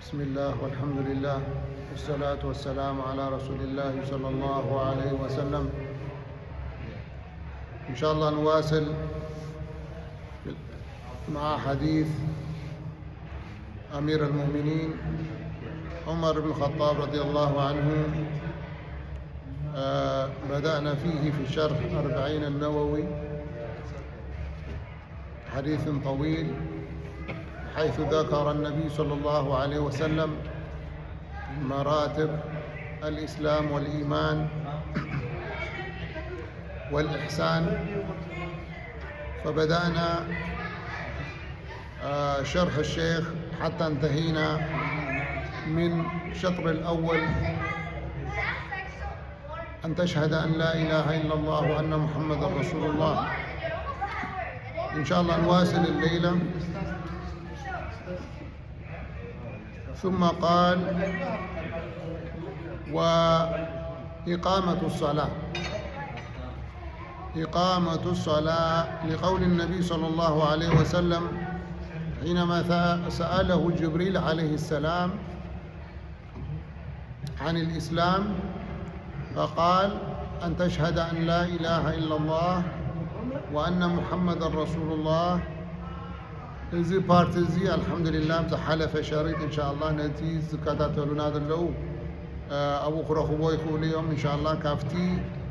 بسم الله والحمد لله والصلاة والسلام على رسول الله صلى الله عليه وسلم. إن شاء الله نواصل مع حديث أمير المؤمنين عمر بن الخطاب رضي الله عنه. آه، بدأنا فيه في شرح أربعين النووي، حديث طويل، حيث ذكر النبي صلى الله عليه وسلم مراتب الإسلام والإيمان والإحسان، فبدأنا، آه، شرح الشيخ حتى انتهينا من شطر الأول، أن تشهد أن لا إله إلا الله وأن محمدا رسول الله. إن شاء الله نواصل الليلة. ثم قال: وإقامة الصلاة. إقامة الصلاة، لقول النبي صلى الله عليه وسلم حينما سأله جبريل عليه السلام عن الإسلام، فقال: أن تشهد أن لا إله إلا الله وأن محمدا رسول الله. እዚ ፓርቲ እዚ ኣልሓምዱሊላህ፣ ዝሓለፈ ሸሪጥ እንሻኣላህ ነቲ ዝከታተሉና ዘለዉ፣ እ፣ ኣብኡ ክረኽቦ ይኽእሉ እዮም። እንሻኣላህ ካብቲ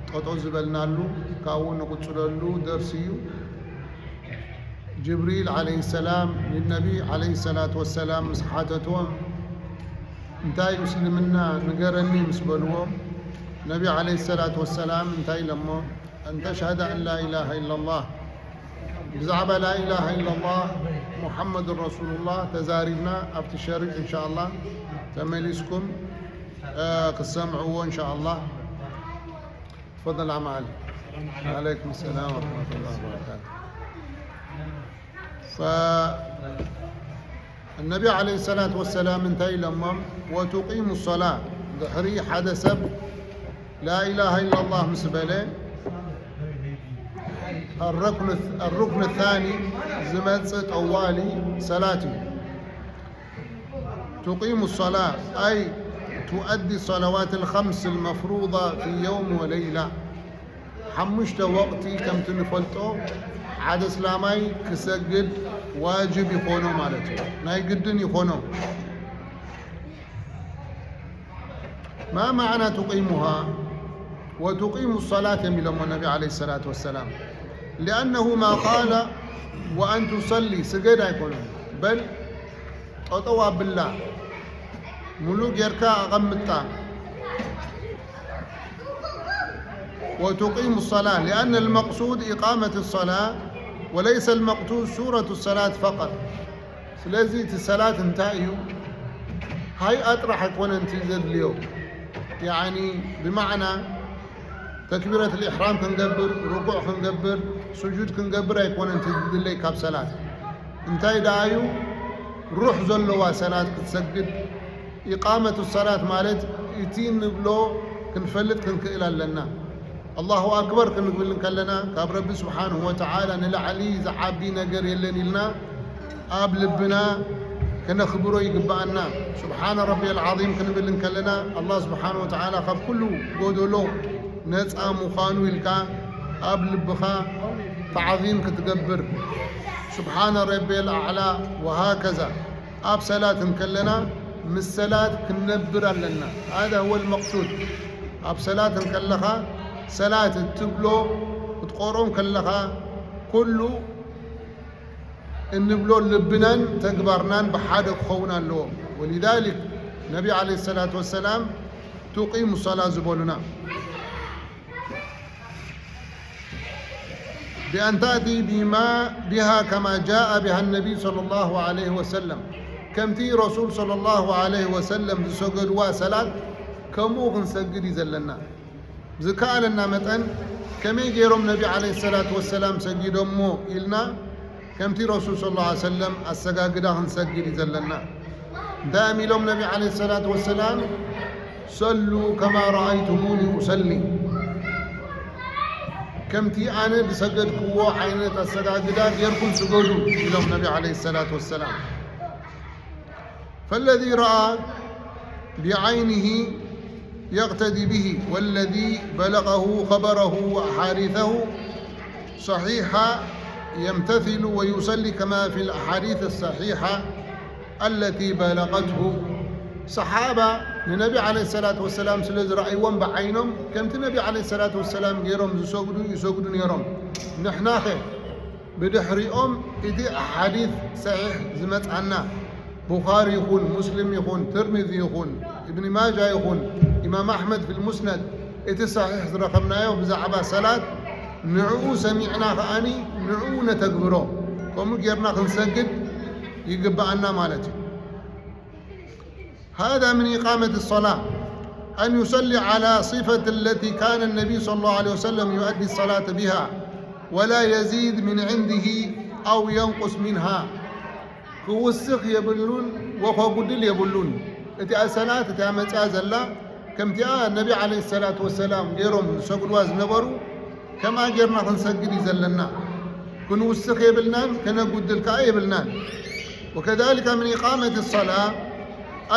ጠጦ ዝበልናሉ ካብኡ ንቕጽለሉ ደርሲ እዩ። ጅብሪል ዓለይሂ ሰላም ንነቢ ዓለይሂ ሰላቱ ወሰላም ምስ ሓተትዎም፣ እንታይ እዩ እስልምና ንገረኒ ምስ በልዎም፣ ነቢ ዓለይሂ ሰላቱ ወሰላም እንታይ ኢሎሞ? أن تشهد أن لا إله إلا الله. ብዛዕባ لا إله إلا الله محمد رسول الله ተዛሪብና ኣብቲ ሸሪጥ እንሻኣላህ ተመሊስኩም፣ እ፣ ክትሰምዕዎ እንሻኣላህ። تفضل عم علي. عليكم السلام ورحمة الله وبركاته. فالنبي عليه الصلاة والسلام እንታይ ኢሎሞም? وتقيم الصلاة. ድሕሪ ሓደ ሰብ لا إله إلا الله ምስ በለ፣ الركن الث-، الركن الثاني ዝመጽእ ጠዋሊ ሰላት እዩ። تقيم الصلاة أي تؤدي الصلوات الخمس المفروضة في يوم وليلة. ሓሙሽተ ወቕቲ ከምቲ ንፈልጦ ሓደ እስላማይ ክሰግድ ዋጅብ ይኾኖ ማለት እዩ። ናይ ግድን ይኾኖ። ما معنى تقيمها وتقيم الصلاة የሚሎሞ ነቢ ዓለይሂ ሰላቱ ወሰላም። لأنه ما قال وأن تصلي ስገድ ኣይኮነን። በል ጠጠው ኣብላ፣ ሙሉእ ጌርካ ኣቐምጣ። وتقيم الصلاة لأن المقصود إقامة الصلاة وليس المقصود سورة الصلاة فقط. ስለዚ እቲ ሰላት እንታይ እዩ? ሃይኣ ጥራሕ ኣይኮነን እቲ ዘድልዮ። ያዕኒ ብማዕና ተክቢረት ልኢሕራም ክንገብር፣ ርኩዕ ክንገብር፣ ስጁድ ክንገብር ኣይኮነን እቲ ዝድለይ ካብ ሰላት። እንታይ ደኣ እዩ? ሩሕ ዘለዋ ሰላት ክትሰግድ። ኢቃመቱ ሰላት ማለት እቲ ንብሎ ክንፈልጥ ክንክእል ኣለና። ኣላሁ ኣክበር ክንብል እንከለና ካብ ረቢ ስብሓንሁ ወተዓላ ንላዕሊ ዝዓቢ ነገር የለን ኢልና ኣብ ልብና ከነኽብሮ ይግብኣና። ስብሓነ ረቢየል ዓዚም ክንብል እንከለና ኣላህ ስብሓንሁ ወተዓላ ካብ ኩሉ ጎደሎ ነፃ ምዃኑ ኢልካ ኣብ ልብኻ ተዓዚም ክትገብር፣ ስብሓነ ረቢየል ኣዕላ ወሃከዛ። ኣብ ሰላት እንከለና ምስ ሰላት ክንነብር ኣለና። هذا هو المقصود። ኣብ ሰላት እንከለኻ ሰላት እትብሎ ክትቆርኦ እንከለኻ ኩሉ እንብሎ ልብናን ተግባርናን ብሓደ ክኸውን ኣለዎ። ولذلك ነቢ ዓለይሂ ሰላቱ ወሰላም تقيم الصلاة ዝበሉና بأن تأتي بما بها كما جاء بها النبي صلى الله عليه وسلم። ከምቲ ረሱል ሰለላሁ ዐለይሂ ወሰለም ዝሰገድዋ ሰላት ከምኡ ክንሰግድ እዩ ዘለና። ዝከኣለና መጠን ከመይ ገይሮም ነቢ ዐለይሂ ሰላቱ ወሰላም ሰጊዶሞ ኢልና ከምቲ ረሱል ሰለላሁ ዐለይሂ ወሰለም ኣሰጋግዳ ክንሰግድ እዩ ዘለና። እንታይ እዮም ኢሎም ነቢ ዐለይሂ ሰላቱ ወሰላም? ሰሉ ከማ ረኣይቱሙኒ ኡሰሊ። ከምቲ ኣነ ዝሰገድክዎ ዓይነት ኣሰጋግዳ ጌርኩም ስገዱ ኢሎም ነቢ ዐለይሂ ሰላቱ ወሰላም። فالذي رأى بعينه يقتدي به، والذي بلغه خبره وأحاديثه صحيحة يمتثل ويصلي كما في الأحاديث الصحيحة التي بلغته. صحابة ንነቢ عليه الصلاة والسلام ስለ ዝረኣይዎም ብዓይኖም ከምቲ ነቢ عليه الصلاة والسلام ገይሮም ዝሰግዱ ይሰግዱ ነይሮም። ንሕናኸ ብድሕሪኦም እቲ ኣሓዲት ሰሒሕ ዝመጽኣና ቡኻሪ ይኹን ሙስሊም ይኹን ትርሚዚ ይኹን እብኒ ማጃ ይኹን ኢማም ኣሕመድ ፊል ሙስነድ እቲ ሰሒሕ ዝረኸብናዮ ብዛዕባ ሰላት ንዕኡ ሰሚዕና ከኣኒ ንዕኡ ነተግብሮ ከምኡ ጌርና ክንሰግድ ይግብኣና ማለት እዩ። هذا من إقامة الصلاة أن يصلي على صفة التي كان النبي صلى الله عليه وسلم يؤدي الصلاة بها ولا يزيد من عنده أو ينقص منها. ክውስኽ የብሉን ወኸጉድል የብሉን። እቲኣ ሰላት እቲኣ መፅያ ዘላ ከምቲኣ ነቢ عليه الصلاة والسلام ገይሮም ዝሰግድዋ ዝነበሩ ከምኣ ጌርና ክንሰግድ እዩ ዘለና። ክንውስኽ የብልናን ከነጉድል ከኣ የብልናን። وكذلك من إقامة الصلاة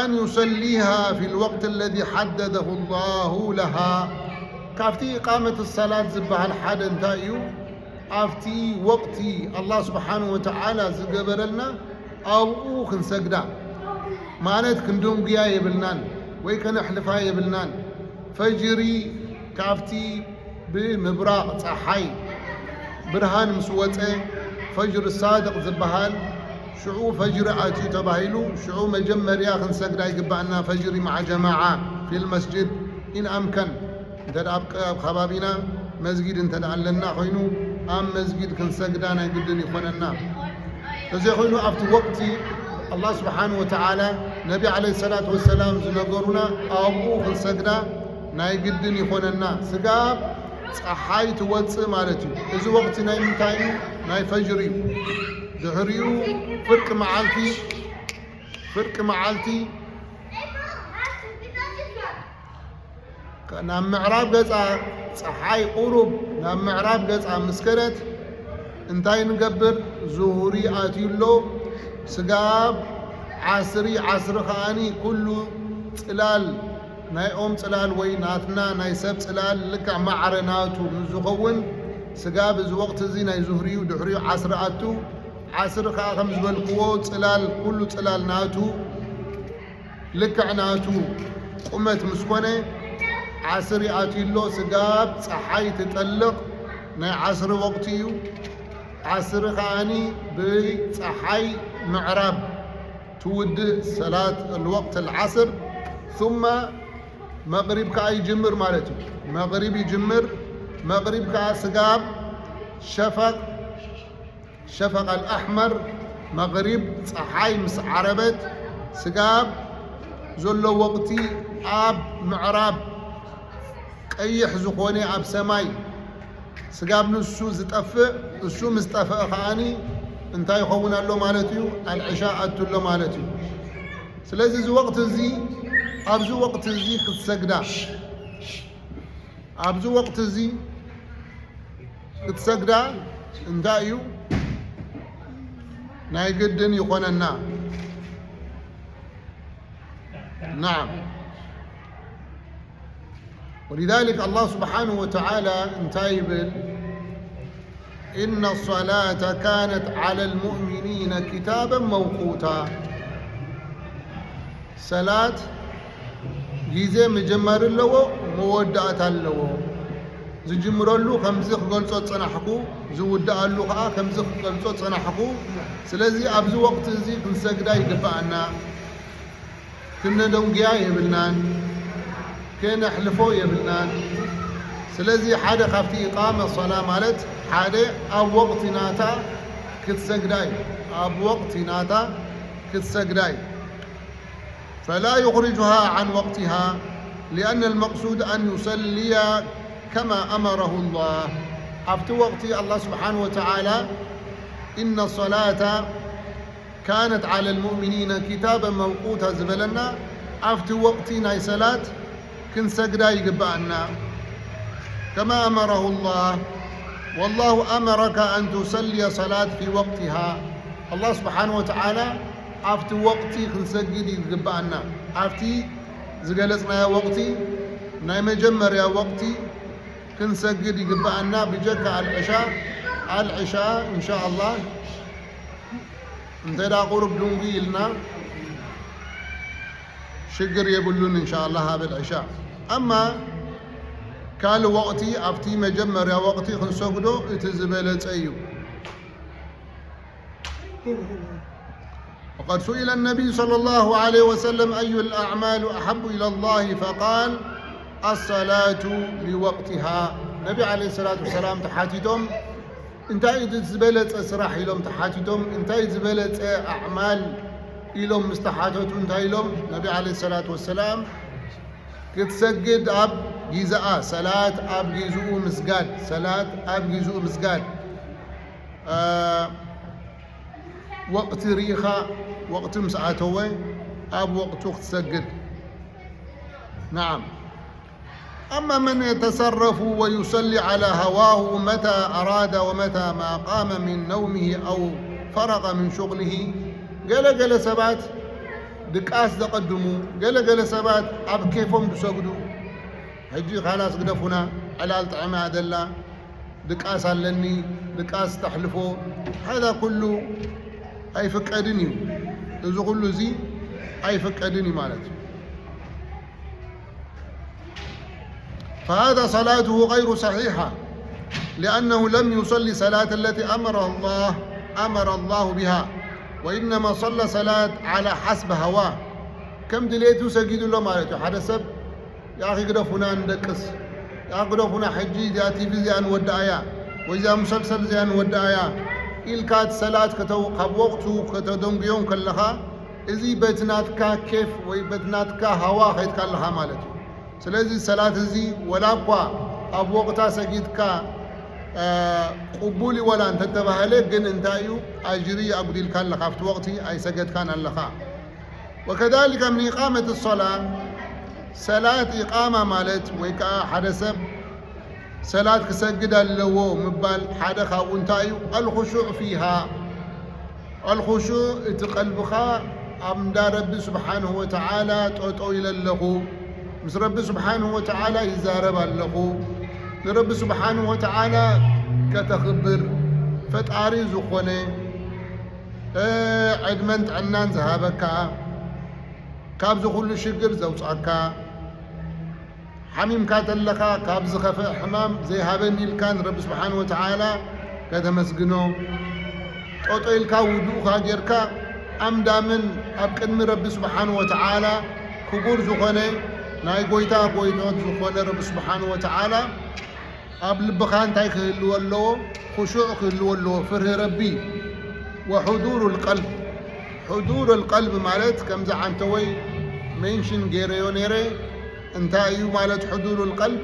أن يصليها في الوقت الذي حدده الله لها. ካብቲ إقامة الصلاة ዝበሃል ሓደ እንታይ እዩ? ኣብቲ ወቕቲ ኣላህ ስብሓንሁ ወተዓላ ዝገበረልና ኣብኡ ክንሰግዳ ማለት ክንድንጉያ የብልናን ወይ ከነሕልፋ የብልናን። ፈጅሪ ካብቲ ብምብራቕ ፀሓይ ብርሃን ምስ ወፀ ፈጅሪ ሳድቕ ዝበሃል ሽዑ ፈጅሪ ኣትዩ ተባሂሉ ሽዑ መጀመርያ ክንሰግዳ ይግባእና ፈጅሪ መዓ ጀማዓ ፊል መስጅድ ኢን ኣምከን። እንተ ደኣ ኣብ ከባቢና መስጊድ እንተ ደኣ ኣለና ኮይኑ ኣብ መስጊድ ክንሰግዳ ናይ ግድን ይኾነና። ተዘይኮይኑ ኣብቲ ወቅቲ ኣላህ ስብሓን ወተዓላ ነቢ ዓለይሂ ሰላቱ ወሰላም ዝነገሩና ኣብኡ ክንሰግዳ ናይ ግድን ይኾነና። ስጋብ ፀሓይ ትወፅእ ማለት እዩ። እዚ ወቅቲ ናይ ምንታይ እዩ? ናይ ፈጅር እዩ። ድሕሪኡ ፍርቂ መዓልቲ ፍርቂ መዓልቲ ናብ ምዕራብ ገጻ ጸሓይ ቁሩብ ናብ ምዕራብ ገጻ ምስ ከደት እንታይ ንገብር? ዙሁሪ ኣትዩ ኣሎ። ስጋብ ዓስሪ፣ ዓስሪ ከኣኒ ኩሉ ጽላል ናይ ኦም ጽላል ወይ ናትና ናይ ሰብ ጽላል ልክዕ ማዕረ ናቱ ምስ ዝኸውን ስጋብ እዚ ወቕቲ እዚ ናይ ዙሁሪ እዩ። ድሕሪኡ ዓስሪ ኣቱ ዓስሪ ከኣ ከም ዝበልክዎ ጽላል ኩሉ ጽላል ናቱ ልክዕ ናቱ ቁመት ምስ ኮነ ዓስሪ ኣትዩ ኣሎ። ስጋብ ጸሓይ ትጠልቕ ናይ ዓስሪ ወቕቲ እዩ። ዓስሪ ከኣኒ ብጸሓይ ምዕራብ ትውድእ ሰላት ልወቅት ልዓስር ثم መቕሪብ ከኣ ይጅምር ማለት እዩ። መቕሪብ ይጅምር። መቕሪብ ከኣ ስጋብ ሸፈቕ ሸፈቕ ኣልኣሕመር መቕሪብ ጸሓይ ምስ ዓረበት ስጋብ ዘሎ ወቕቲ ኣብ ምዕራብ ቀይሕ ዝኾነ ኣብ ሰማይ ስጋብ ንሱ ዝጠፍእ እሱ ምስ ጠፍአ ከኣኒ እንታይ ይኸውን ኣሎ ማለት እዩ? ኣልዕሻ ኣቱ ኣሎ ማለት እዩ። ስለዚ እዚ ወቕቲ እዚ ኣብዚ ወቕቲ እዚ ክትሰግዳ ኣብዚ ወቕቲ እዚ ክትሰግዳ እንታይ እዩ ናይ ግድን ይኾነና። ናዓም። ولذلك الله سبحانه وتعالى እንታይ ይብል? إن الصلاة كانت على المؤمنين كتابا موقوتا. ሰላት ግዜ መጀመሪ ኣለዎ፣ መወዳእታ ኣለዎ። ዝጅምረሉ ከምዚ ክገልጾ ዝጸናሕኩ፣ ዝውድኣሉ ከኣ ከምዚ ክገልጾ ዝጸናሕኩ። ስለዚ ኣብዚ ወቕቲ እዚ ክንሰግዳ ይግብኣና። ክነደንጉያ የብልናን፣ ከነሕልፎ የብልናን። ስለዚ ሓደ ካብቲ ኢቃመ ሶላ ማለት ሓደ ኣብ ወቕቲ ናታ ክትሰግዳ እዩ። ኣብ ወቕቲ ናታ ክትሰግዳ እዩ። فلا يخرجها عن وقتها لأن المقصود أن يصلي كما أمره الله. ኣብቲ ወቕቲ ኣላህ ስብሓን ወተዓላ إن الصلاة كانت على المؤمنين كتابا موقوتا ዝበለና ኣብቲ ወቕቲ ናይ ሰላት ክንሰግዳ ይግብኣና። كما أمره الله والله أمرك أن تصلي صلاة في وقتها. ኣላህ ስብሓን ወተዓላ ኣብቲ ወቕቲ ክንሰግድ ይግብኣና። ኣብቲ ዝገለጽናዮ ወቕቲ፣ ናይ መጀመርያ ወቕቲ ክንሰግድ ይግብኣና። ብጀካ ኣልዕሻ፣ ኣልዕሻ እንሻ ኣላህ እንተ ደኣ ቁሩብ ድንጉ ኢልና ሽግር የብሉን እንሻ ኣላህ ኣብ ኣልዕሻ። ኣማ ካልእ ወቕቲ ኣብቲ መጀመርያ ወቕቲ ክንሰግዶ እቲ ዝበለጸ እዩ። وقد سئل النبي صلى الله عليه وسلم أي الأعمال أحب إلى الله فقال الصلاة لوقتها. ነቢ ዓለይሂ ሰላቱ ወሰላም ተሓቲቶም እንታይ እዩ ዝበለጸ ስራሕ ኢሎም ተሓቲቶም እንታይ ዝበለጸ ኣዕማል ኢሎም ምስ ተሓተቱ እንታይ ኢሎም ነቢ ዓለይሂ ሰላቱ ወሰላም ክትሰግድ ኣብ ጊዛኣ ሰላት ኣብ ጊዝኡ ምስጋድ ሰላት ኣብ ጊዝኡ ምስጋድ ወቕቲ ርኢኻ ወቕቲ ምስ ኣተወ ኣብ ወቕቱ ክትሰግድ። نعم. أما من يتصرف ويصلي على هواه متى أراد ومتى ما قام من نومه أو فرغ من شغله ገለ ገለ ሰባት ድቃስ ዘቐድሙ ገለ ገለ ሰባት ኣብ ኬፎም ዝሰግዱ ሕጂ ካላስ ግደፉና ዕላል ጥዕማ ደላ ድቃስ ኣለኒ ድቃስ ተሕልፎ هذا ኩሉ ኣይፍቀድን እዩ። እዚ ኩሉ እዚ ኣይፍቀድን እዩ ማለት እዩ። فهذا صلاته غير صحيحة لأنه لم يصلي صلاة التي أمر الله أمر الله بها وإنما صلى صلاة على حسب هواه ከም ድሌቱ ሰጊዱ ኣሎ ማለት እዩ። ሓደ ሰብ ያኺ ግደፉና ንደቅስ፣ ያኺ ግደፉና ሕጂ እዚኣ ቲቪ እዚኣ ንወድኣያ ወይ እዚኣ ሙሰልሰል እዚኣ ንወድኣያ ኢልካ እቲ ሰላት ከተው ካብ ወቕቱ ከተደንጉዮ ከለኻ እዚ በቲ ናትካ ኬፍ ወይ በቲ ናትካ ሃዋ ኸይድካ ኣለኻ ማለት እዩ። ስለዚ ሰላት እዚ ወላ እኳ ኣብ ወቕታ ሰጊድካ ቅቡል እዩ ወላ እንተተባህለ ግን እንታይ እዩ ኣጅሪ ኣጉዲልካ ኣለኻ ኣብቲ ወቕቲ ኣይሰገድካን ኣለኻ። وكذلك من إقامة الصلاة ሰላት ኢቃማ ማለት ወይ ከዓ ሓደ ሰብ ሰላት ክሰግድ ኣለዎ ምባል ሓደ ካብኡ እንታይ እዩ الخشوع فيها الخشوع እቲ ቀልብኻ ኣብ እንዳ ረቢ ስብሓንሁ ወተዓላ ጠጠው ኢለ ኣለኹ ምስ ረቢ ስብሓንሁ ወተዓላ ይዛረብ ኣለኹ ንረቢ ስብሓንሁ ወተዓላ ከተኽብር ፈጣሪ ዝኾነ ዕድመን ጥዕናን ዝሃበካ ካብዚ ኩሉ ሽግር ዘውፃካ ሓሚምካ ተለኻ ካብ ዝኸፍእ ሕማም ዘይሃበኒ ኢልካ ንረቢ ስብሓን ወተዓላ ከተመስግኖ ጠጦ ኢልካ ውዱእካ ጌርካ ኣምዳምን ኣብ ቅድሚ ረቢ ስብሓን ወተዓላ ክቡር ዝኾነ ናይ ጎይታ ጎይቶት ዝኾነ ረቢ ስብሓን ወተዓላ ኣብ ልብኻ እንታይ ክህልዎ ኣለዎ? ኹሹዕ ክህልዎ ኣለዎ፣ ፍርሂ ረቢ። ወሑዱሩ ልቀልብ፣ ሑዱር ልቀልብ ማለት ከምዚ ዓንተወይ ሜንሽን ገይረዮ ነይረ። እንታይ እዩ ማለት ሑዱር ልቀልብ?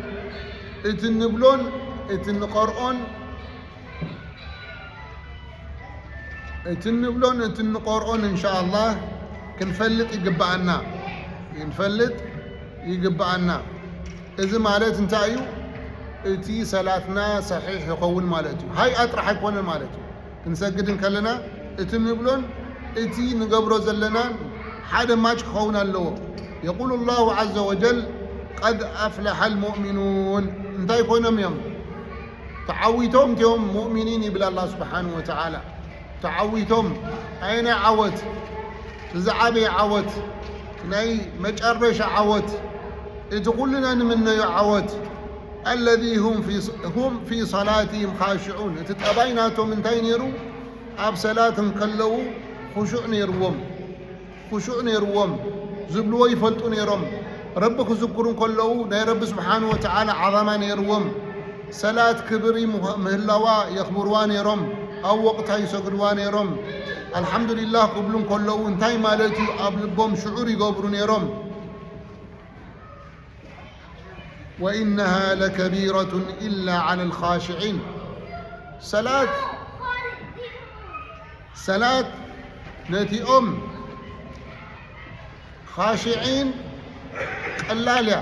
እቲ ንብሎን እቲ ንቐርኦን እቲ እንብሎን እቲ እንቆርኦን እንሻኣላህ ክንፈልጥ ይግብኣና ክንፈልጥ ይግብኣና። እዚ ማለት እንታይ እዩ? እቲ ሰላትና ሰሒሕ ይኸውን ማለት እዩ። ሃይኣ ጥራሕ ኣይኮነን ማለት እዩ። ክንሰግድ እንከለና እቲ እንብሎን እቲ ንገብሮ ዘለናን ሓደ ማች ክኸውን ኣለዎ። የቁሉ ላሁ ዓዘ ወጀል ቀድ ኣፍለሐ ልሙእሚኑን እንታይ ኮይኖም እዮም? ተዓዊቶም እቲኦም ሙእሚኒን ይብል ኣላ ስብሓን ወተዓላ። ተዓዊቶም ኣየናይ ዓወት? ዝዓበየ ዓወት ናይ መጨረሻ ዓወት እቲ ኩልና ንምነዮ ዓወት። ኣለዚ ሁም ፊ ሰላትህም ካሽዑን እቲ ጠባይ ናቶም እንታይ ነይሩ? ኣብ ሰላት እንከለዉ ኹሹዕ ነይርዎም። ኹሹዕ ነይርዎም ዝብልዎ ይፈልጡ ነይሮም። ረቢ ክዝክሩ እንከለዉ ናይ ረቢ ስብሓን ወተዓላ ዓዛማ ነይርዎም። ሰላት ክብሪ ምህላዋ የኽብርዋ ነይሮም። ኣብ ወቕታ ይሰግድዋ ነይሮም። ኣልሓምዱሊላህ ክብሉ እንከለዉ እንታይ ማለት እዩ ኣብ ልቦም ሽዑር ይገብሩ ነይሮም። وإنها لكبيرة إلا على الخاشعين ሰላት ሰላት ነቲኦም ኻሽዒን ቀላል እያ።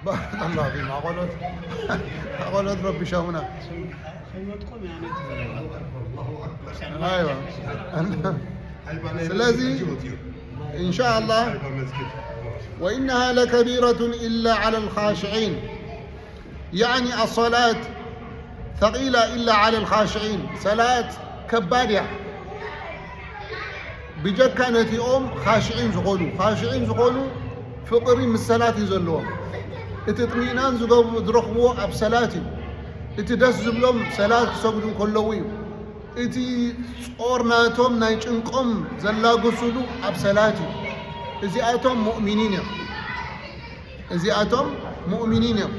ባረከላሁ ፊኩም። ኣቆሎት ኣቆሎት ረቢሻሙና። ከይወጥኩም ያነት ኣይዋ። ስለዚ ኢንሻኣላህ وإنها لكبيرة إلا على الخاشعين. يعني الصلاة ثقيلة إلا على الخاشعين. ሰላት ከባድ እያ። ብጀካ ነቲኦም ኻሽዒን ዝኾኑ ኻሽዒን ዝኾኑ ፍቕሪ ምስ ሰላት እዩ ዘለዎም። እቲ ጥሚእናን ዝረኽብዎ ኣብ ሰላት እዩ። እቲ ደስ ዝብሎም ሰላት ክሰግዱ ከለዉ እዩ። እቲ ጾር ናቶም ናይ ጭንቆም ዘላግሱሉ ኣብ ሰላት እዩ። እዚኣቶም ሙእሚኒን እዮም። እዚኣቶም ሙእሚኒን እዮም።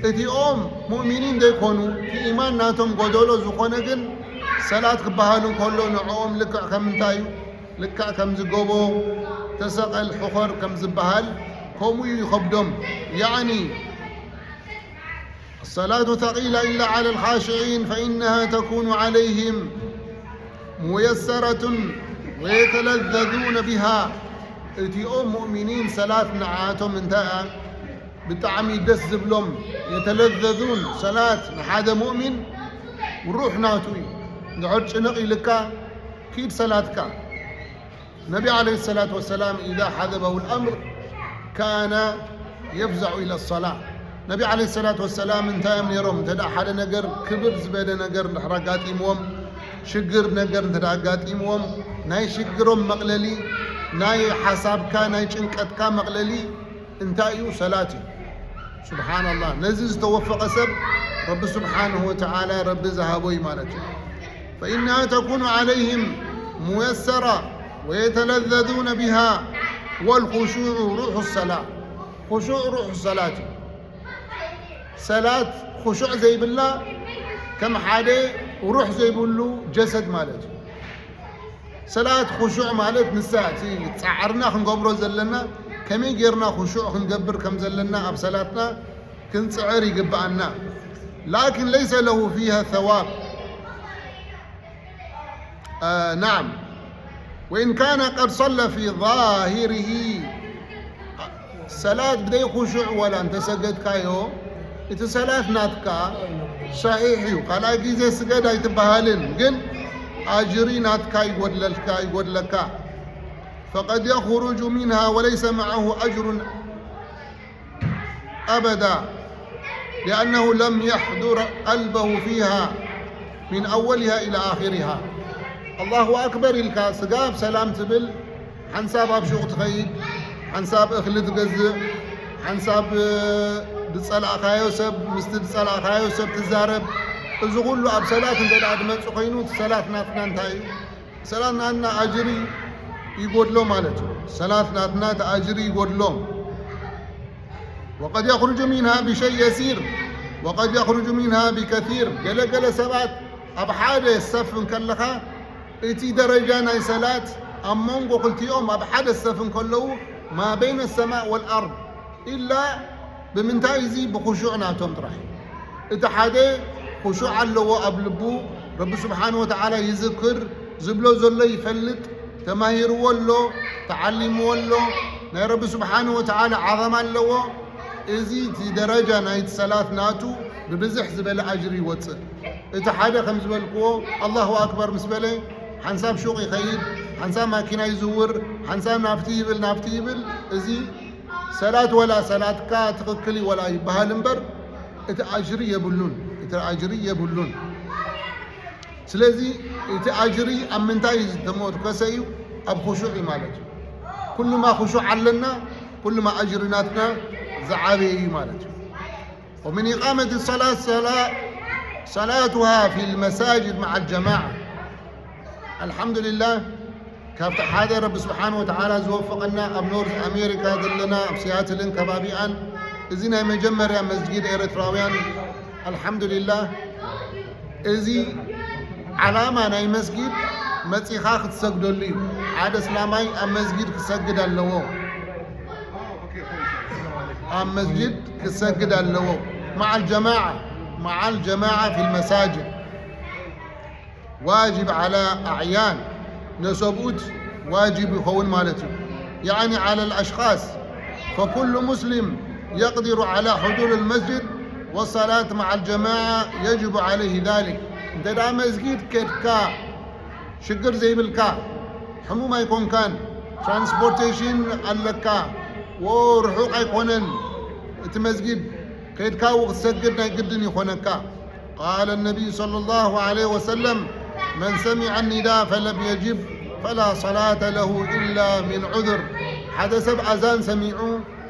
እቲኦም ሙእሚኒን ዘይኮኑ እቲ ኢማን ናቶም ጎደሎ ዝኾነ ግን ሰላት ክበሃል እንከሎ ንዕኦም ልክዕ ከም እንታይ እዩ? ልክዕ ከምዚ ጎቦ ተሰቐል ሕኾር ከም ዝበሃል ከምኡ እዩ ይኸብዶም። ያዕኒ الصلاة ثقيلة إلا على الخاشعين فإنها تكون عليهم ميسرة ويتلذذون بها. እቲኦም ሙእሚኒን ሰላት ንዓቶም እንታይ እያ ብጣዕሚ ደስ ዝብሎም የተለዘዙን ሰላት ንሓደ ሙእሚን ሩሕ ናቱ እዩ። እንድሕር ጭንቕ ኢልካ ኪድ ሰላትካ ነቢ ዓለይሂ ሰላቱ ወሰላም إذا حزبه الأمر كان يفزع إلى الصلاة። ነቢ ዓለይሂ ሰላቱ ወሰላም እንታይ እዮም ነይሮም? እንተ ሓደ ነገር ክብር ዝበለ ነገር እንድሕር ኣጋጢምዎም ሽግር ነገር እንተ ኣጋጢምዎም ናይ ሽግሮም መቕለሊ ናይ ሓሳብካ ናይ ጭንቀትካ መቕለሊ እንታይ እዩ? ሰላት እዩ። ሱብሓነላህ ነዚ ዝተወፈቐ ሰብ ረቢ ስብሓንሁ ወተዓላ ረቢ ዝሃቦ እዩ ማለት እዩ። فإنها تكون عليهم ميسرة ويتلذذون بها والخشوع روح الصلاة. خشوع روح الصلاة እዩ። ሰላት خشوع ዘይብላ ከም ሓደ ሩሕ ዘይብሉ ጀሰድ ማለት እዩ። ሰላት خشوع ማለት ንሳ እቲ ጻዕርና ክንገብሮ ዘለና ከመይ ጌርና خشوع ክንገብር ከም ዘለና ኣብ ሰላትና ክንጽዕር ይግብኣና። لكن ليس له فيها ثواب. نعم. وإن كان قد صلى في ظاهره ሰላት ብደይ خشوع ወላ እንተሰገድካዮ እቲ ሰላት ናትካ ሰሒሕ እዩ። ካልኣይ ግዜ ስገድ ኣይትበሃልን፣ ግን ኣጅሪ ናትካ ይጎድለልካ ይጎድለካ። فقد يخرج منها وليس معه أجر أبدا لأنه لم يحضر قلبه فيها من أولها إلى آخرها. الله أكبر ኢልካ ስጋብ ሰላም ትብል ሓንሳብ ኣብ ሹቕ ትኸይድ፣ ሓንሳብ እኽሊ ትገዝእ፣ ሓንሳብ ዝጸላእካዮ ሰብ ምስቲ ዝጸላእካዮ ሰብ ትዛረብ። እዚ ኩሉ ኣብ ሰላት እንተ ደኣ ዝመጽእ ኮይኑ እቲ ሰላት ናትና እንታይ እዩ? ሰላት ናትና ኣጅሪ ይጎድሎ ማለት እዩ። ሰላት ናትና እቲ ኣጅሪ ይጎድሎ። وقد يخرج منها بشيء يسير وقد يخرج منها بكثير። ገለ ገለ ሰባት ኣብ ሓደ ሰፍ እንከለኻ እቲ ደረጃ ናይ ሰላት ኣብ መንጎ ክልቲኦም ኣብ ሓደ ሰፍ እንከለዉ ما بين السماء والأرض إلا ብምንታይ እዚ ብኹሹዕ ናቶም ጥራሕ። እቲ ሓደ ኹሹዕ ኣለዎ ኣብ ልቡ ረቢ ስብሓን ወተዓላ ይዝክር ዝብሎ ዘሎ ይፈልጥ ተማሂርዎ ኣሎ ተዓሊምዎ ኣሎ ናይ ረቢ ስብሓን ወተዓላ ዓዛማ ኣለዎ። እዚ እቲ ደረጃ ናይቲ ሰላት ናቱ ብብዝሕ ዝበለ ኣጅሪ ይወፅእ። እቲ ሓደ ከም ዝበልክዎ ኣላሁ ኣክበር ምስ በለ ሓንሳብ ሹቕ ይኸይድ፣ ሓንሳብ ማኪና ይዝውር፣ ሓንሳብ ናብቲ ይብል ናብቲ ይብል። እዚ ሰላት ወላ ሰላትካ ትኽክል እዩ ወላ ይበሃል እምበር እቲ ኣጅሪ የብሉን፣ እቲ ኣጅሪ የብሉን። ስለዚ እቲ ኣጅሪ ኣብ ምንታይ ዝተሞርከሰ እዩ? ኣብ ኹሹዕ እዩ ማለት እዩ። ኩሉማ ኹሹዕ ኣለና ኩሉማ ኣጅሪ ናትና ዝዓበየ እዩ ማለት እዩ። ومن إقامة الصلاة صلاة صلاتها في المساجد مع الجماعة. الحمد لله ካብቲ ሓደ ረቢ ስብሓን ወተዓላ ዝወፈቐና ኣብ ኖርዝ ኣሜሪካ ዘለና ኣብ ሲያትልን ከባቢኣን እዚ ናይ መጀመርያ መስጊድ ኤርትራውያን ኣልሓምዱሊላህ። እዚ ዓላማ ናይ መስጊድ መጺኻ ክትሰግደሉ እዩ። ሓደ እስላማይ ኣብ መስጊድ ክሰግድ ኣለዎ። ኣብ መስጊድ ክሰግድ ኣለዎ። مع الجماعة مع الجماعة في المساجد واجب على أعيان ነሰብኡት ዋጅብ ይኸውን ማለት እዩ። يعني على الأشخاص فكل مسلم يقدر على حضور المسجد والصلاة مع الجماعة يجب عليه ذلك. እንተ ደኣ መስጊድ ከድካ ሽግር ዘይብልካ፣ ሕሙም ኣይኮንካን፣ ትራንስፖርቴሽን ኣለካ፣ ወ-፣ ርሑቕ ኣይኮነን እቲ መስጊድ፣ ከድካ ው-፣ ክትሰግድ ናይ ግድን ይኾነካ። قال النبي صلى الله عليه وسلم: من سمع النداء فلم يجب فلا صلاة له إلا من عذر. ሓደ ሰብ ኣዛን ሰሚዑ፣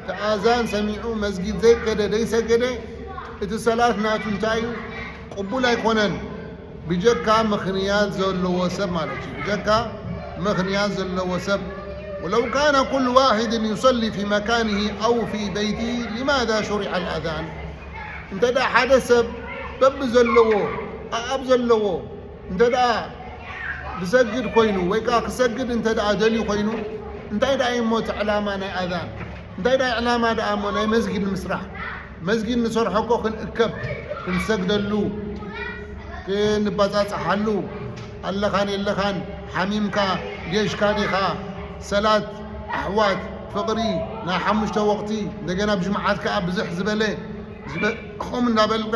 እቲ ኣዛን ሰሚዑ መስጊድ ዘይከደ፣ ዘይሰገደ፣ እቲ ሰላት ናቱ እንታይ እዩ? ቅቡል ኣይኮነን። ብጀካ ምኽንያት ዘለዎ ሰብ ማለት እዩ። ብጀካ ምኽንያት ዘለዎ ሰብ። ولو كان كل واحد يصلي في مكانه أو في بيته، لماذا شرع الأذان؟ እንተ ደኣ ሓደ ሰብ በብዘለዎ፣ ኣኣብ ዘለዎ እንተ ደኣ ዝሰግድ ኮይኑ፣ ወይ ከኣ ክሰግድ እንተ ደኣ ደልዩ ኮይኑ፣ እንታይ ደኣ እዩ እሞ እቲ ዕላማ ናይ ኣዛን? እንታይ ደኣ ዕላማ ደኣ እሞ ናይ መስጊድ ምስራሕ? መስጊድ ንሰርሖ እኮ ክንእከብ፣ ክንሰግደሉ፣ ክንባጻጻሓሉ፣ ኣለኻን የለኻን፣ ሓሚምካ፣ ጌሽካ ዲኻ፣ ሰላት፣ ኣሕዋት፣ ፍቕሪ፣ ናይ ሓሙሽተ ወቕቲ፣ እንደገና ብጅምዓት ከኣ ብዝሕ ዝበለ፣ ዝበ-፣ ከምኡ እንዳበልካ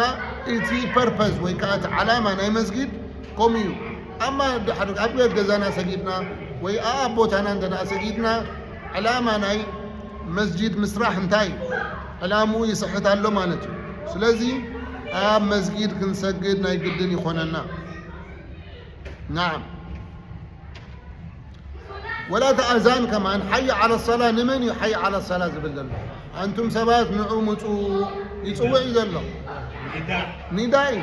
እቲ ፐርፐዝ ወይ ከኣ እቲ ዓላማ ናይ መስጊድ ከምኡ እዩ። ኣማ ድሓር ኣብ ገዛና ሰጊድና ወይ ኣብ ቦታና እንተ ደኣ ሰጊድና፣ ዕላማ ናይ መስጂድ ምስራሕ እንታይ? ዕላምኡ ይስሕት ኣሎ ማለት እዩ። ስለዚ ኣብ መስጊድ ክንሰግድ ናይ ግድን ይኾነና። ናዓም። ወላ እቲ ኣዛን ከማን ሓይ ዓለ ሰላ ንመን እዩ ሓይ ዓለ ሰላ ዝብል ዘሎ? ኣንቱም ሰባት ንዑ ምጹ ይጽውዕ እዩ ዘሎ። ኒዳ እዩ።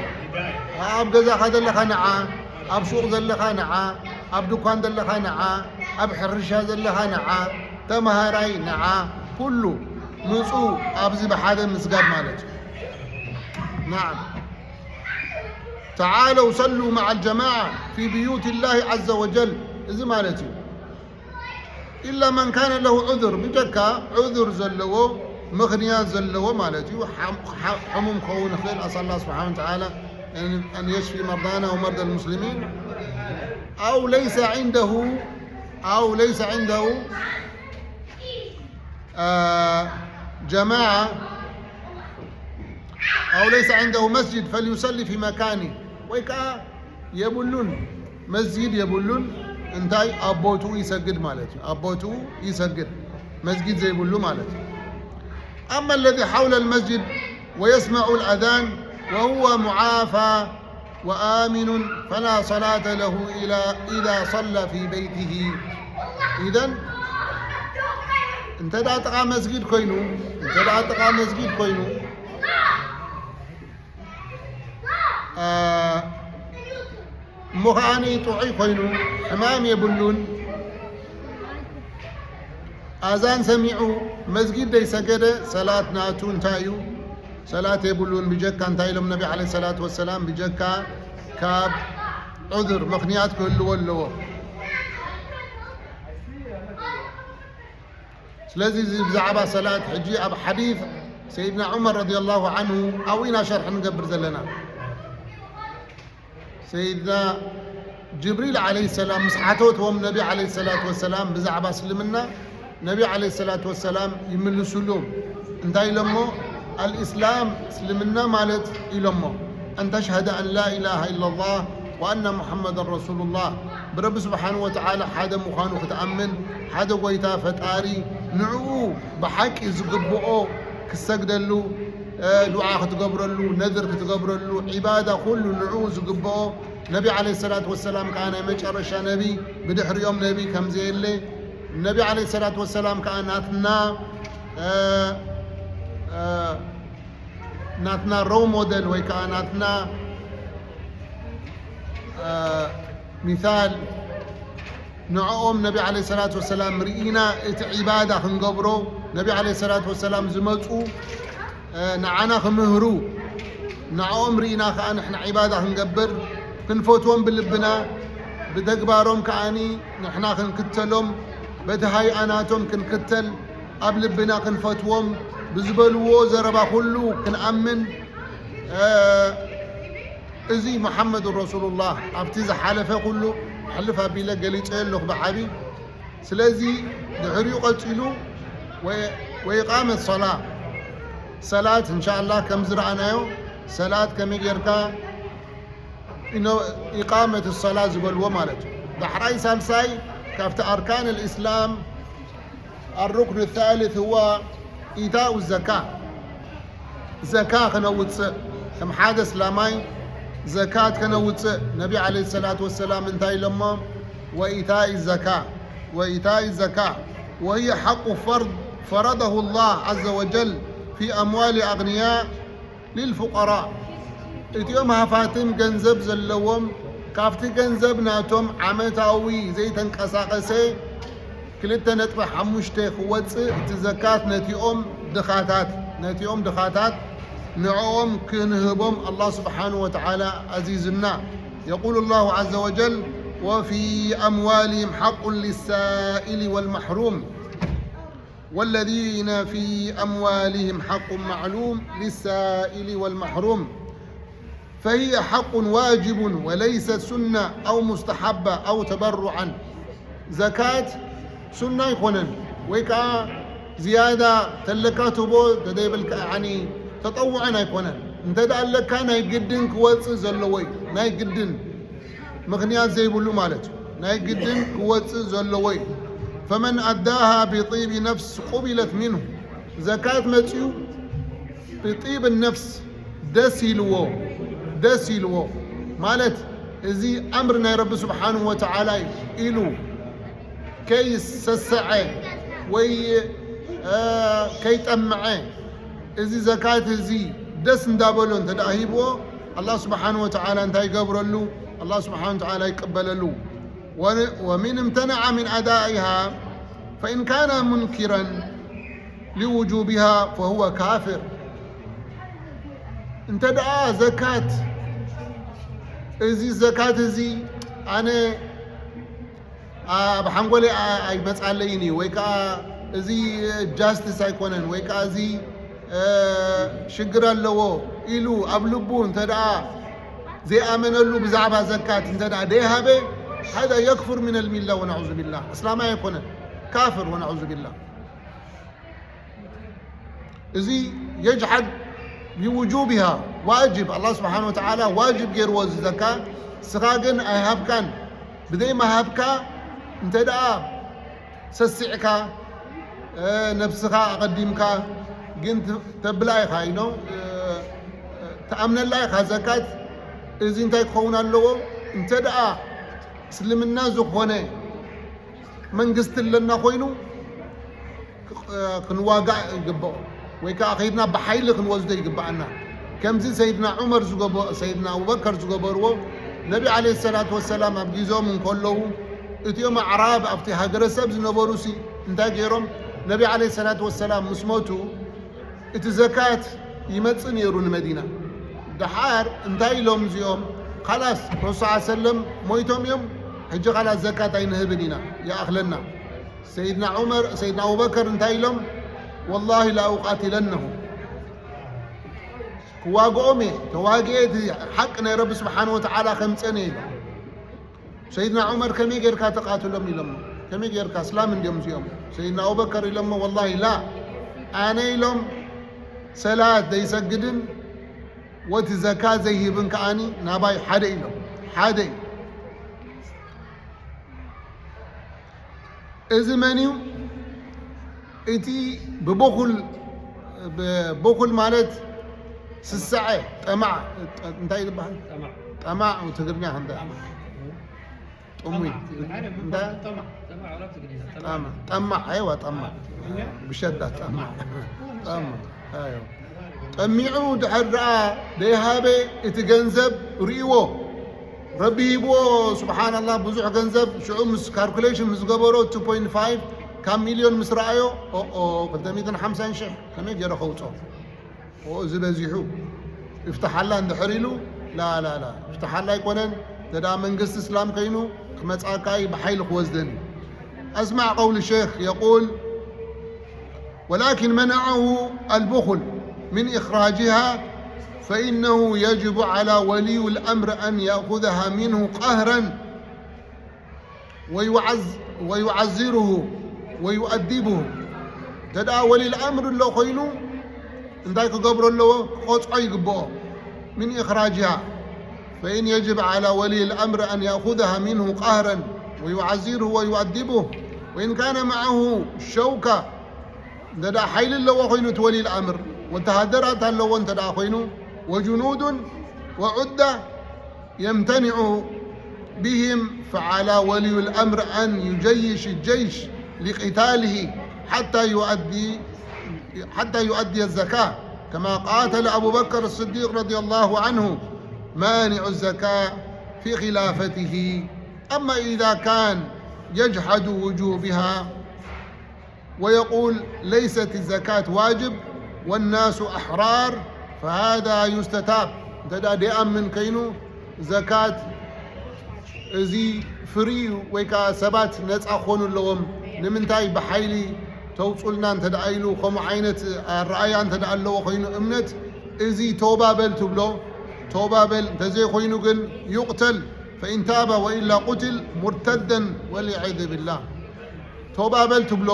ኣብ ገዛኻ ዘለኻ ንዓ፣ ኣብ ሱቕ ዘለኻ ንዓ፣ ኣብ ድኳን ዘለኻ ንዓ፣ ኣብ ሕርሻ ዘለኻ ንዓ፣ ተመሃራይ ንዓ፣ ኩሉ ምጹ ኣብዚ ብሓደ ምስጋድ ማለት እዩ። ናዓም። تعالوا صلوا مع الجماعة في بيوت الله عز وجل። እዚ ማለት እዩ። إلا من كان له عذر، ብጀካ ዑذር ዘለዎ፣ ምኽንያት ዘለዎ ማለት እዩ። ሓም-፣ ሓ-፣ ሕሙም ክኸውን ይኽእል። أسأل الله سبحانه وتعالى أن، أن يشفي مرضانا ومرضى المسلمين. أو ليس عنده، أو ليس عنده، آه، جماعة، أو ليس عنده مسجد فليصلي في مكانه. ወይ ከኣ የብሉን፣ መስጂድ የብሉን፣ እንታይ ኣብ ቦትኡ ይሰግድ ማለት እዩ። ኣብ ቦትኡ ይሰግድ፣ መስጊድ ዘይብሉ ማለት እዩ። أما الذي حول المسجد ويسمع الأذان وهو معافى وآمن فلا صلاة له إلى إذا صلى في بيته. إذن እንተ ደኣ ጥቓ መስጊድ ኮይኑ፣ እንተ ደኣ ጥቓ መስጊድ ኮይኑ፣ አ፣ እሞ ኸኣኒ ጥዑይ ኮይኑ፣ ሕማም የብሉን፣ ኣዛን ሰሚዑ መስጊድ ዘይሰገደ ሰላት ናቱ እንታይ እዩ? ሰላት የብሉን። ብጀካ እንታይ ኢሎም ነቢ ዓለይሂ ሰላቱ ወሰላም? ብጀካ ካብ ዑዝር፣ ምኽንያት ክህልዎ ኣለዎ። ስለዚ እዚ ብዛዕባ ሰላት ሕጂ ኣብ ሓዲስ ሰይድና ዑመር ረዲየላሁ ዐንሁ ኣብኡ ኢና ሸርሒ ንገብር ዘለና። ሰይድና ጅብሪል ዓለይሂ ሰላም ምስ ሓተትዎም ነቢ ዓለይሂ ሰላቱ ወሰላም ብዛዕባ እስልምና፣ ነቢ ዓለይሂ ሰላቱ ወሰላም ይምልሱሉ። እንታይ ኢሎሞ? ኣልኢስላም፣ እስልምና ማለት ኢሎሞ፣ أن تشهد أن لا إله إلا الله وأن محمدا رسول الله، ብረቢ ስብሓን ወተዓላ ሓደ ምዃኑ ክትኣምን፣ ሓደ ጎይታ ፈጣሪ፣ ንዕኡ ብሓቂ ዝግብኦ ክሰግደሉ፣ እ፣ ዱዓ ክትገብረሉ፣ ነድር ክትገብረሉ፣ ዒባዳ ኩሉ ንዕኡ ዝግብኦ፣ ነቢ ዓለይሂ ሰላቱ ወሰላም ከኣ ናይ መጨረሻ ነቢ፣ ብድሕሪኦም ነቢ ከም ዘየለ፣ ነቢ ዓለይሂ ሰላቱ ወሰላም ከኣ ናትና፣ እ፣ እ፣ ናትና ሮል ሞዴል ወይ ከኣ ናትና፣ እ፣ ሚሳል ንዕኦም ነቢ ዓለይሂ ሰላቱ ወሰላም ርኢና እቲ ዒባዳ ክንገብሮ፣ ነቢ ዓለይሂ ሰላቱ ወሰላም ዝመጹ፣ እ፣ ንዓና ክምህሩ፣ ንዕኦም ርኢና ከኣ ንሕና ዒባዳ ክንገብር፣ ክንፈትዎም ብልብና፣ ብተግባሮም ከኣኒ ንሕና ክንክተሎም፣ በቲ ሃይኣናቶም ክንክተል፣ ኣብ ልብና ክንፈትዎም፣ ብዝበልዎ ዘረባ ኩሉ ክንኣምን፣ እ፣ እዚ ሙሓመድ ረሱሉላህ ኣብቲ ዝሓለፈ ኩሉ ሕልፍ ኣቢለ ገሊጸዮ ኣለኹ ብዓቢ። ስለዚ ድሕሪኡ ቀጺሉ ወ-፣ ወኢቃመት ሶላ፣ ሰላት እንሻላ ከም ዝረኣናዮ ሰላት ከመይ ጌርካ ኢኖ-፣ ኢቃመት ሰላት ዝበልዎ ማለት እዩ። ዳሕራይ ሳልሳይ ካብቲ ኣርካን ልእስላም ኣሩክን ታልት ህዋ ኢታኡ ዘካ፣ ዘካ ከነውፅእ፣ ከም ሓደ እስላማይ ዘካት ከነውፅእ ነቢ ዓለይሂ ሰላቱ ወሰላም እንታይ ኢሎሞ? ወኢታኢ ዘካ፣ ወኢታኢ ዘካ ወህየ ሓቁ ፈርድ ፈረደሁ ላህ ዓዘ ወጀል ፊ ኣምዋሊ ኣግንያ ሊልፉቀራ፣ እቲኦም ሃፋትም ገንዘብ ዘለዎም ካብቲ ገንዘብ ናቶም ዓመታዊ ዘይተንቀሳቐሰ ክልተ ነጥቢ ሓሙሽተ ክወፅእ እቲ ዘካት ነቲኦም ድኻታት፣ ነቲኦም ድኻታት ንዕኦም ክንህቦም ኣላህ ስብሓንሁ ወተዓላ ኣዚዙና። የቁሉ ላሁ ዓዘ ወጀል፣ ወፊ ኣምዋሊሂም ሓቁን ሊሳኢሊ ወልመሕሩም። والذين في أموالهم حق معلوم للسائل والمحروم فهي حق واجب وليست سنة أو مستحبة أو تبرعا። ዘካት ሱና ኣይኮነን፣ ወይ ከዓ ዝያዳ ተለካ ትቦ ተደይብልካ፣ ያኒ ተጠውዐን ኣይኮነን። እንተ ደኣ ኣለካ ናይ ግድን ክወፅእ ዘለዎ እዩ፣ ናይ ግድን ምኽንያት ዘይብሉ ማለት እዩ። ናይ ግድን ክወፅእ ዘለዎ እዩ። ፈመን ኣዳሃ ብጢቢ ነፍስ ቁቢለት ሚንሁ። ዘካት መፅዩ ብጢብ ነፍስ ደስ ኢልዎ፣ ደስ ኢልዎ ማለት እዚ ኣምር ናይ ረቢ ስብሓንሁ ወተዓላ እዩ ኢሉ ከይሰሰዐ ወይ፣ እ፣ ከይጠምዐ እዚ ዘካት እዚ ደስ እንዳበሎ እንተ ደኣ ሂብዎ፣ ኣላህ ስብሓንሁ ወተዓላ እንታይ ይገብረሉ? ኣላህ ስብሓንሁ ወተዓላ ይቀበለሉ። ወ-፣ ወሚን እምተነዐ ሚን ኣዳኢሃ ፈኢን ካነ ሙንኪረን ሊውጁቢሃ ፈሁወ ካፍር። እንተ ደኣ ዘካት፣ እዚ ዘካት እዚ ኣነ ኣብ ሓንጎለይ ኣ-፣ ኣይመጻለይን እዩ፣ ወይ ከኣ እዚ ጃስቲስ ኣይኮነን፣ ወይ ከኣ እዚ፣ እ፣ ሽግር ኣለዎ ኢሉ ኣብ ልቡ እንተ ደኣ ዘይኣመነሉ ብዛዕባ ዘካት እንተ ደኣ ደይሃበ፣ ሃዛ የክፍር ሚነል ሚላ ወነዑዙ ቢላህ፣ እስላማይ ኣይኮነን፣ ካፍር ወነዑዙ ቢላህ። እዚ የጅሓድ ቢውጁቢሃ፣ ዋጅብ፣ ኣላህ ስብሓን ወተዓላ ዋጅብ ገይርዎ እዚ ዘካ፣ ንስኻ ግን ኣይሃብካን። ብዘይ ምሃብካ እንተ ደኣ ሰሲዕካ፣ እ፣ ነብስኻ ኣቐዲምካ ግን ት-፣ ተብላ ኢኻ፣ you know፣ እ፣ ትኣምነላ ኢኻ። ዘካት እዚ እንታይ ክኸውን ኣለዎ? እንተ ደኣ እስልምና ዝኾነ መንግስቲ ኣለና ኮይኑ ክ-፣ ክንዋጋእ ይግብኦ፣ ወይ ከዓ ከይድና ብሓይሊ ክንወስዶ ይግብኣና። ከምዚ ሰይድና ዑመር ዝገበ-፣ ሰይድና ኣቡበከር ዝገበርዎ፣ ነቢ ዓለይሂ ሰላቱ ወሰላም ኣብ ግዜኦም እንከለዉ፣ እቲኦም ኣዕራብ ኣብቲ ሃገረ ሰብ ዝነበሩሲ እንታይ ገይሮም? ነቢ ዓለይሂ ሰላቱ ወሰላም ምስ ሞቱ፣ እቲ ዘካት ይመጽእ ነይሩ ንመዲና። ደሓር እንታይ ኢሎም እዚኦም? ካላስ፣ ረሱል ሰለላሁ ዐለይሂ ወሰለም ሞይቶም እዮም፣ ሕጂ ካላስ ዘካት ኣይንህብን ኢና፣ ይኣኽለና። ሰይድና ዑመር፣ ሰይድና ኣቡበከር እንታይ ኢሎም? ወላሂ ላኡቃቲለነሁ። ክዋግኦም እየ፣ ተዋግኤ እቲ ሓቂ ናይ ረቢ ስብሓን ወተዓላ ከምፀን እየ ኢሎም። ሰይድና ዑመር ከመይ ጌርካ ተቃትሎም ኢሎሞ። ከመይ ጌርካ? እስላም እንዲዮም እዚኦም። ሰይድና ኣቡበከር ኢሎሞ፣ ወላሂ ላ፣ ኣነ ኢሎም ሰላት ዘይሰግድን ወቲ ዘካ ዘይህብን ከኣኒ ናባይ ሓደ ኢሎም። ሓደ እዩ። እዚ መን እዩ? እቲ ብበኹል፣ ብበኹል ማለት ስስዐ፣ ጠማዕ፣ ጠ-፣ እንታይ ዝበሃል? ጠማዕ። ጠማዕ ትግርኛ ከምታ። ጠማዕ። ጥሙይ። ጠማዕ። እንታይ? ጠማዕ። ጠማዕ ወላ ብትግርኛ። ጠማዕ። ጠማዕ። ጠማዕ፣ ኣይዋ፣ ጠማዕ። ብሸዳ ጠማዕ። ጠማዕ። ኣይዋ። ጠሚዑ ድሕር ደኣ ደይሃበ እቲ ገንዘብ ርእይዎ። ረቢ ሂብዎ፣ ስብሓንላህ፣ ብዙሕ ገንዘብ። ሽዑ ምስ ካልኩሌሽን ምስ ገበሮ፣ ቱ ፖይንት ፋይቭ ካብ ሚልዮን ምስ ረኣዮ፣ ኦኦ፣ ክልተ ሚእትን ሓምሳን ሽሕ ከመይ ገይረ ከውጾ? ኦ፣ እዚ በዚሑ። ይፍትሓላ እንድሕር ኢሉ፣ ላ፣ ላ፣ ላ፣ ይፍትሓላ ኣይኮነን። እንተ ደኣ መንግስቲ እስላም ከይኑ፣ ክመጻካ እዩ፣ ብሓይሊ ክወስደን እዩ። ኣስማዕ ቀውሊ ሸይኽ የቁል፣ ولكن منعه البخل من إخراجها، فإنه يجب على ولي الأمر أن يأخذها منه قهرا ويعز-، ويعزره ويؤدبه. እንተ ደኣ ወሊል ኣምር ኣሎ ኮይኑ፣ እንታይ ክገብሮ ኣለዎ? ክቐፅዖ ይግብኦ። من إخراجها، فإن يجب على ولي الأمر أن يأخذها منه قهرا ويعزره ويؤدبه، وإن كان معه شوكة، እንተ ደኣ ሓይሊ ኣለዎ ኮይኑ እቲ ወሊ ልኣምር፣ ወተሃደራት ኣለዎ እንተ ደኣ ኮይኑ፣ وجنود وعدة يمتنع بهم، فعلى ولي الأمر أن يجيش الجيش لقتاله حتى يؤدي، حتى يؤدي الزكاة، كما قاتل أبو بكر الصديق رضي الله عنه مانع الزكاة في خلافته. أما إذا كان يجحد وجوبها ويقول ليست الزكاة واجب والناس أحرار، فهذا يستتاب. እንተ ደኣ ደይኣምን ከይኑ፣ ዘካት እዚ ፍሪ እዩ፣ ወይ ከኣ ሰባት ነጻ ክኾኑ ኣለዎም። ንምንታይ ብሓይሊ ተውጹልና እንተ ደኣ ኢሉ፣ ከምኡ ዓይነት ኣረኣእያ እንተ ደኣ ኣለዎ ኮይኑ እምነት፣ እዚ ተውባ በል ትብሎ፣ ተውባ በል፣ እንተዘይኮይኑ ግን ይቕተል። فإن تاب وإلا قتل مرتدا والعياذ بالله። ተውባ በል ትብሎ፣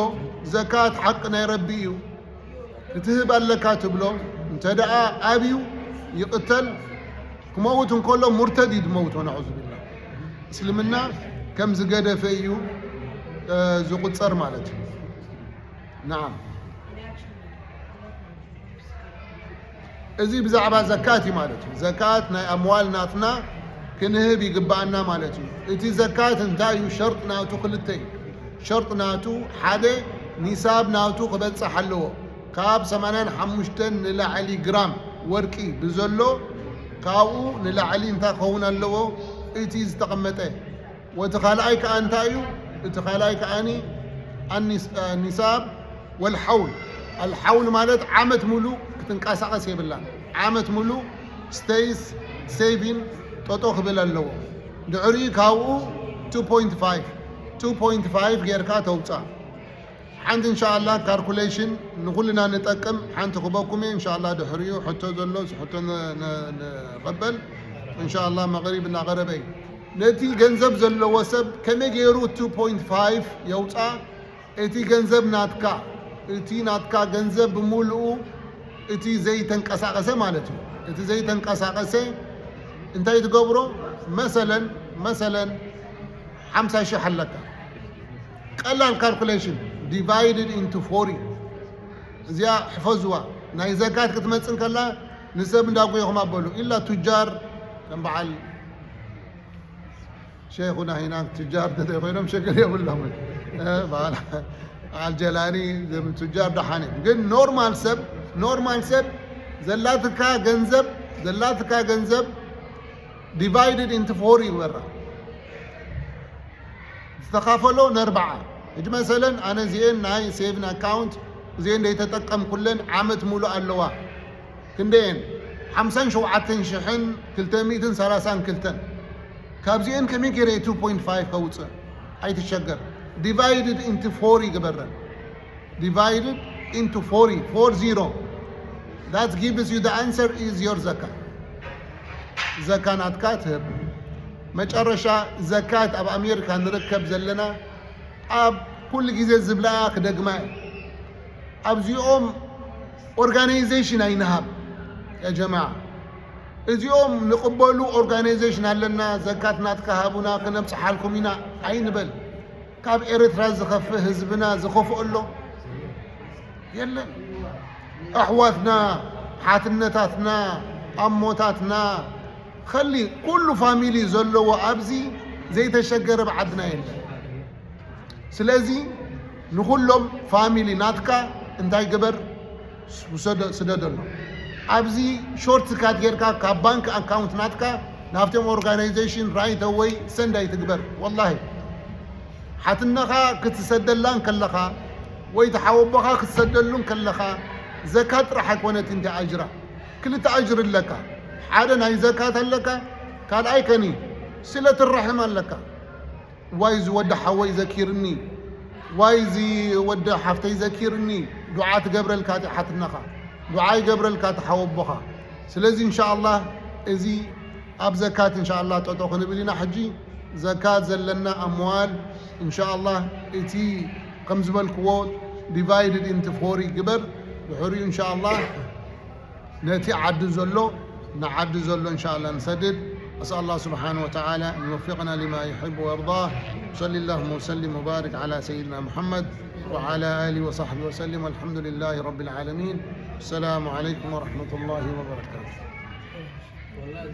ዘካት ሓቂ ናይ ረቢ እዩ፣ ክትህብ ኣለካ ትብሎ፣ እንተ ደኣ ኣብዩ ይቕተል። ክመውት እንከሎ ሙርተድ እዩ ዝመውቶ፣ ነዑዙ ቢላህ። እስልምና ከም ዝገደፈ እዩ፣ እ፣ ዝቑጸር ማለት እዩ። ነዓም። እዚ ብዛዕባ ዘካት እዩ ማለት እዩ። ዘካት ናይ ኣምዋል ናትና ክንህብ ይግብኣና ማለት እዩ። እቲ ዘካት እንታይ እዩ? ሸርጥ ናቱ ክልተ እዩ። ሸርጥ ናቱ ሓደ ኒሳብ ናቱ ክበጽሕ ኣለዎ። ካብ ሰማንያን ሓሙሽተን ንላዕሊ ግራም ወርቂ ብዘሎ ካብኡ ንላዕሊ እንታይ ክኸውን ኣለዎ? እቲ ዝተቐመጠ ወቲ ካልኣይ ከኣ እንታይ እዩ? እቲ ካልኣይ ከኣኒ ኣኒስ-፣ እ፣ ኒሳብ ወልሓውል። ኣልሓውል ማለት ዓመት ሙሉእ ክትንቀሳቐስ የብላን። ዓመት ሙሉእ ስቴይስ ሴቪን ጠጦ ክብል ኣለዎ። ድሕሪኡ ካብኡ ቱ ፖይንት ፋይቭ፣ ቱ ፖይንት ፋይቭ ጌርካ ተውጻእ። ሓንቲ እንሻኣላ ካልኩሌሽን ንኹልና ንጠቅም ሓንቲ ክበኩም እየ። እንሻኣላ ድሕሪኡ ሕቶ ዘሎ፣ እዚ ሕቶ ን-፣ ን-፣ ንቐበል። እንሻኣላ መቕሪብ እናቐረበ እዩ። ነቲ ገንዘብ ዘለዎ ሰብ ከመይ ገይሩ ቱ ፖይንት ፋይቭ የውፃ? እቲ ገንዘብ ናትካ፣ እቲ ናትካ ገንዘብ ብምሉኡ እቲ ዘይተንቀሳቐሰ ማለት እዩ። እቲ ዘይተንቀሳቐሰ እንታይ ትገብሮ? መሰለን፣ መሰለን ሓምሳ ሽሕ ኣለካ። ቀላል ካልኩሌሽን፣ divided into ፎርቲ። እዚኣ ሕፈዝዋ። ናይ ዘካት ክትመጽእ እንከላ ንሰብ እንዳጎየኹም ኣበሉ። ኢላ ቱጃር ከም በዓል ሸይኹና ሂና ቱጃር እንተዘይኮይኖም ሸግር የብሎምን። እ፣ በዓል ኣልጀላኒ ዘም ቱጃር ደሓን እዮም። ግን ኖርማል ሰብ፣ ኖርማል ሰብ ዘላትካ ገንዘብ፣ ዘላትካ ገንዘብ divided into ፎር ይግበራ። ዝተኻፈሎ ነርባዓ። ሕጂ መሰለን ኣነ እዚኤን ናይ ሴቪን ኣካውንት እዚኤን ዘይተጠቀምኩለን ዓመት ሙሉእ ኣለዋ። ክንደየን? ሓምሳን ሸውዓተን ሽሕን ክልተ ሚእትን ሰላሳን ክልተን። ካብዚኤን ከመይ ገይረ ቱ ፖይንት ፋይቭ ከውፅእ? ኣይትሸገር። Divided into ፎር ይግበረን። Divided into ፎርቲ፣ ፎር ዚሮ። That gives you the answer is your ዘካ። ዘካ ናትካ ትህብ። መጨረሻ ዘካት ኣብ ኣሜሪካ ንርከብ ዘለና ኣብ ኩሉ ግዜ ዝብላ ክደግማ እየ። ኣብዚኦም ኦርጋናይዜሽን ኣይንሃብ ያ ጀማዓ። እዚኦም ንቕበሉ ኦርጋናይዜሽን ኣለና፣ ዘካት ናትካ ሃቡና ክነብጽሓልኩም ኢና ኣይንበል። ካብ ኤርትራ ዝኸፍእ ህዝብና ዝኸፍኦ ኣሎ የለን። ኣሕዋትና፣ ሓትነታትና፣ ኣሞታትና፣ ኸሊ ኩሉ ፋሚሊ ዘለዎ ኣብዚ ዘይተሸገረ ኣብ ዓድና የለን። ስለዚ ንኹሎም ፋሚሊ ናትካ እንታይ ግበር? ውሰዶ-፣ ስደደሎም። ኣብዚ ሾርት ካት ጌርካ ካብ ባንክ ኣካውንት ናትካ ናብቶም ኦርጋናይዜሽን ራይት ኣወይ ሰንድ ኣይትግበር። ወላሂ ሓትነኻ ክትሰደላ እንከለኻ ወይ ተሓወቦኻ ክትሰደሉ እንከለኻ ዘካት ጥራሕ ኣይኮነትን እቲ ኣጅራ። ክልተ ኣጅር ኣለካ። ሓደ ናይ ዘካት ኣለካ፣ ካልኣይ ከኒ ስለትራሕም ኣለካ። ዋይ እዚ ወዲ ሓወይ ዘኪርኒ፣ ዋይ እዚ ወዲ ሓፍተይ ዘኪርኒ፣ ዱዓ ትገብረልካ እቲ ሓትነኻ፣ ዱዓ ይገብረልካ እቲ ሓወቦኻ። ስለዚ እንሻኣላህ እዚ ኣብ ዘካት እንሻኣላህ ጠጠው ክንብል ኢና። ሕጂ ዘካት ዘለና ኣምዋል እንሻኣላህ እቲ ከም ዝበልክዎ ዲቫይድድ ኢንቱ ፎር ይግበር። ድሕሪኡ እንሻኣላህ ነቲ ዓዱ ዘሎ ንዓዱ ዘሎ እንሻላ ንሰድድ። أسأل الله سبحانه وتعالى أن يوفقنا لما يحب ويرضاه. صلى اللهم وسلم وبارك على سيدنا محمد وعلى آله وصحبه وسلم، والحمد لله رب العالمين. السلام عليكم ورحمة الله وبركاته.